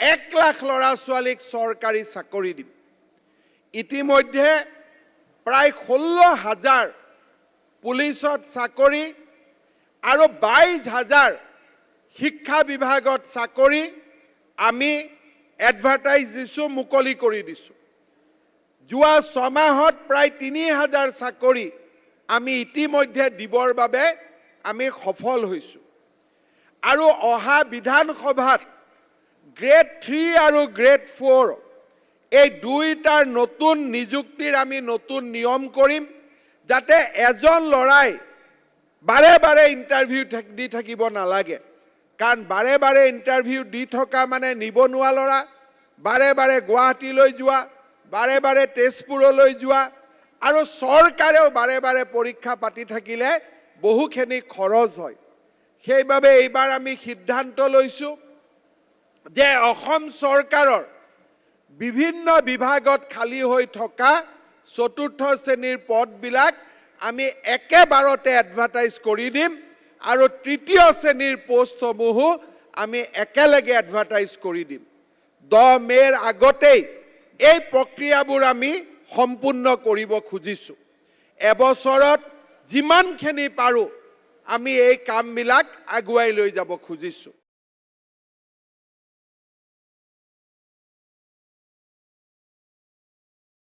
1 লাখ ল'ৰা ছোৱালীক চৰকাৰী চাকৰি দিম। ইতিমধ্যে প্ৰায় 16,000 পুলিচত চাকৰি আৰু 22,000 শিক্ষা বিভাগত চাকৰি আমি এডভাৰটাইজ দিছোঁ, মুকলি কৰি দিছোঁ। যোৱা ছমাহত প্ৰায় 3,000 চাকৰি আমি ইতিমধ্যে দিবৰ বাবে আমি সফল হৈছোঁ। আৰু অহা বিধানসভাত গ্ৰেড 3 আৰু গ্ৰেড 4 এই দুইটাৰ নতুন নিযুক্তিৰ আমি নতুন নিয়ম কৰিম, যাতে এজন ল'ৰাই বাৰে বাৰে ইণ্টাৰভিউ দি থাকিব নালাগে। কাৰণ বাৰে বাৰে ইণ্টাৰভিউ দি থকা মানে নিবনুৱা ল'ৰা, বাৰে বাৰে গুৱাহাটীলৈ যোৱা, বাৰে বাৰে তেজপুৰলৈ যোৱা, আৰু চৰকাৰেও বাৰে বাৰে পৰীক্ষা পাতি থাকিলে বহুখিনি খৰচ হয়। সেইবাবে এইবাৰ আমি সিদ্ধান্ত লৈছোঁ যে অসম চৰকাৰৰ বিভিন্ন বিভাগত খালী হৈ থকা চতুৰ্থ শ্ৰেণীৰ পদবিলাক আমি একেবাৰতে এডভাৰটাইজ কৰি দিম আৰু তৃতীয় শ্ৰেণীৰ পোষ্টসমূহো আমি একেলগে এডভাৰটাইজ কৰি দিম। 10 মে'ৰ আগতেই এই প্ৰক্ৰিয়াবোৰ আমি সম্পূৰ্ণ কৰিব খুজিছোঁ। এবছৰত যিমানখিনি পাৰোঁ আমি এই কামবিলাক আগুৱাই লৈ যাব খুজিছোঁ।